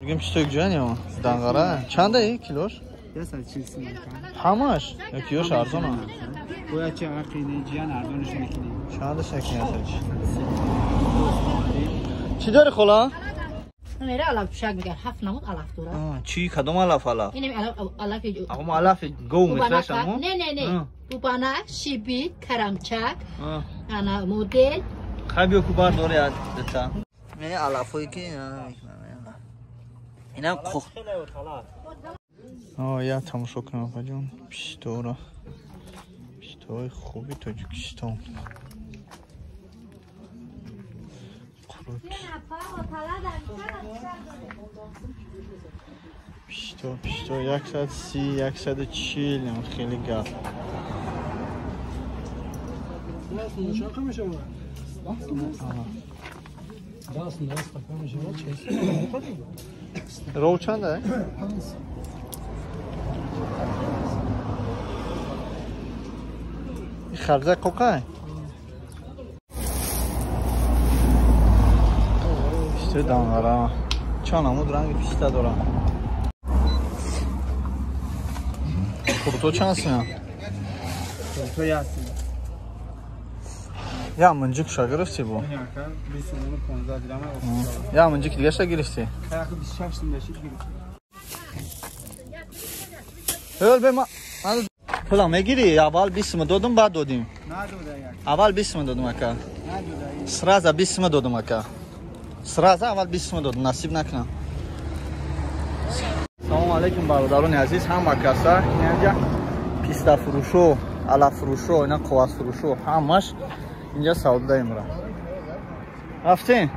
Мегем пистои куҷоян данғара? Чанда и килош? 140 сомон. Ҳамаш? Ёки ёш арзона? Бояд чи ақини ҷиян арзонаш мекунӣ. Чандаш якин 140? Чӣ дори хола? Мера алаф пушак мегар, ҳафт намуд алаф дорад. Чӣ кадом алаф алаф? Инем алаф алафи Ам алафи гов мислаш аму? Не, не, не. Бубанак, шибит, карамчак, ана модел. Хай биё ку бар дори дата. Мени алафое ки инам қох. Я тамошо кунам апаҷон пиштора. Пиштои хуби Тоҷикистон. Қурут. Пишто, пишто 130, 140 хеле гап. Ров чанда? Харза қоқай? Пишто данғара. Чанд намуд ранги писта дорам. Курто чанд сина? Курто ясин. Я мынҷик ша гирифти бу? Я мынҷик дига ша гирифти? Ҳел бе ма пула мегири? Аввал 20 сум додум, баъд додим. Аввал 20 сум додум ака. Сразу 20 сум додум ака. Сразу аввал 20 сум додум, насиб накунам. Салом алейкум бародарони азиз, ҳама каса инҷа пистафурӯшо, алафурӯшо, ина қоғазфурӯшо, ҳамаш инҷа савдода имра. Рафтем?